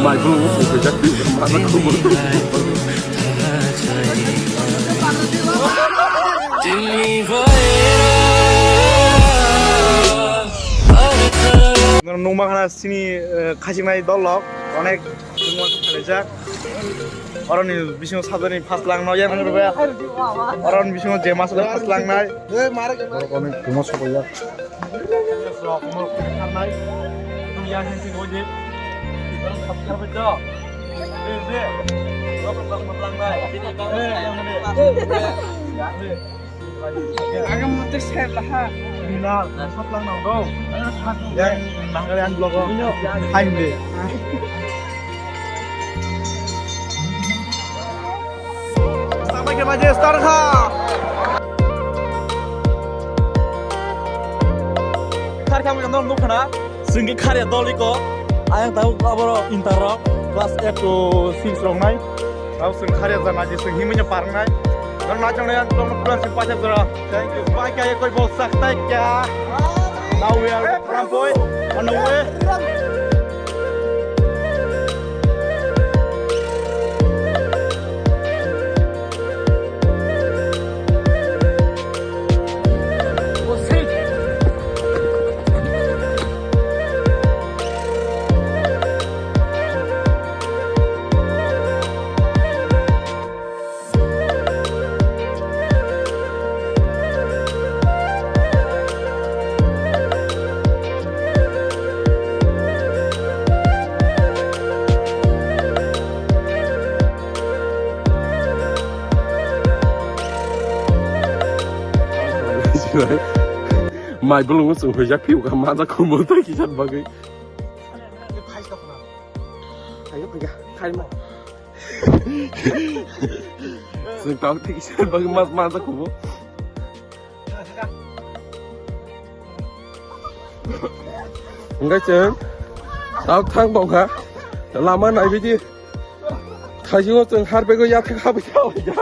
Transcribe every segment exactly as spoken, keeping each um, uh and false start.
Mai bwlwngo songkhaijak twi mano khumui. Nukma khana chini, eh, khachiknai dol rok onek nukma khalaijak. Oroni bisingo sajani phas langno yang nang rwya. Oroni bisingo je masle phas langnai. Borok onek tuma sokoya. Agam mutu ser laha. Bilal, sat lang nang do. Yang nang yang blogo. Hai ni. Sampai ke baje star kha. Star kha mo nukha na. Singki kharya doli ko. Ayang tahu aboro intar rok class eight to six rok nai. Tao chwng kharya jana je chwng himwi no parngnai. Norok naithok nai ang tongno puran si paithak jora. Thank you. Bye kaya koi bol sak tai kya. Now we are Rampoi on the way. Mai bwlwngo chwng huijak phiyok kha, majak kho bo tei kisa bagwi. Chwng tamo tei kisa bagwi mas-, majak kho bo. Hingke chwng tamo thang tongkha, lama naibaidi. Thaisingo chwng harpego yathek habwi thawi ya.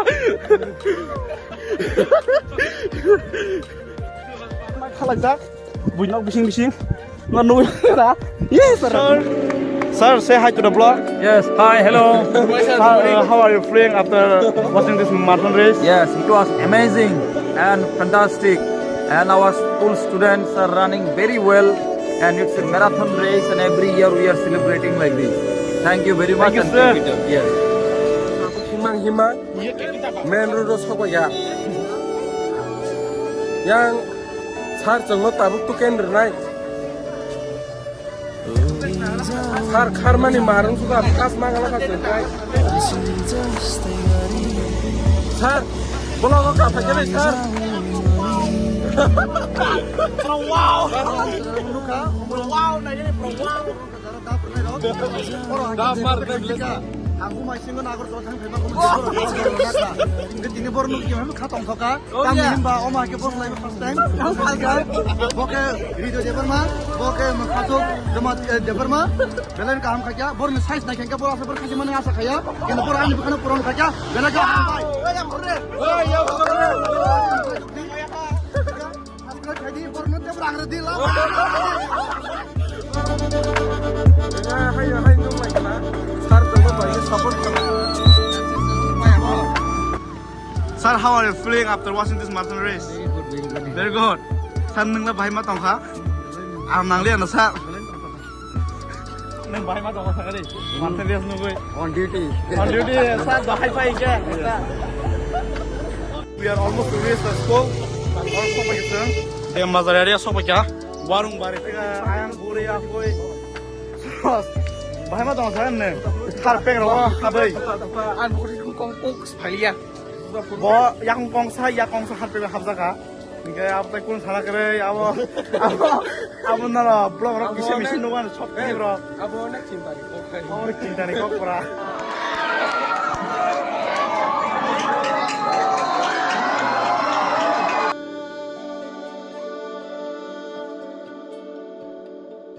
Khalaijak, buinok bising bising. No, no, na. Yes, sir. Sir, sir, say hi to the vlog. Yes, hi, hello. Sir, uh, how are you feeling after watching this marathon race? Yes, it was amazing and fantastic. And our school students are running very well. And it's a marathon race, and every year we are celebrating like this. Thank you very much. Thank you, and sir. Keep it up. Yes. Himang himang, main road o sokya. Yang sir chwngno tabuk tuken rwnai. Sir kharmani marung suka kas mangala ka chwngkai. Sir, bolo ko ka phai kene sir. Wow. Wow, nai bro, wow. Ang bumai singo nagor to thang phai ma ko. Tini bor nuk khe kha tong thoka. Tang himba oma ke bor lai first time. Bo ke Rijo Debbarma, bo ke Mukhathuk Jamaat, eh, Debbarma. Belen kaham kha kya, bor ni size nai kha kya, bor asa bor kha mane asa khaya. Kena bor ani bukhana puron kha kya. Belen ka ham bai. Subscribe khai di, bor no tebra ang re di la. Hai, hai, nung mai kha. Sir, tong bai support kha. Sir, how are you feeling after watching this marathon race? Very good, very good. Very good. Sir, nwng la bahai ma tong kha? Ang nang le ano, sir. Nwng bahai ma tong kha, sir? Marathon race nugui. On duty. On duty, sir, bahai phai khe. We are almost to reach the school. Almost sok pai khe chwng. Dem Bazar area sok pai kha. Warung bari tega ayang guri akoi. Bahai ma tong kha nwng? Sir, pek ro habai. Ang bukhuk kong kong phai ya. Bo yakung kongsa, yakung sa harpe habjaka. Hingke abo tai kun sana kere, abo, abo, abo nara vlog rok kisa misi nugan sok kiri bro. Abo na chinta ni kok khai. Abo chinta ni kok pura.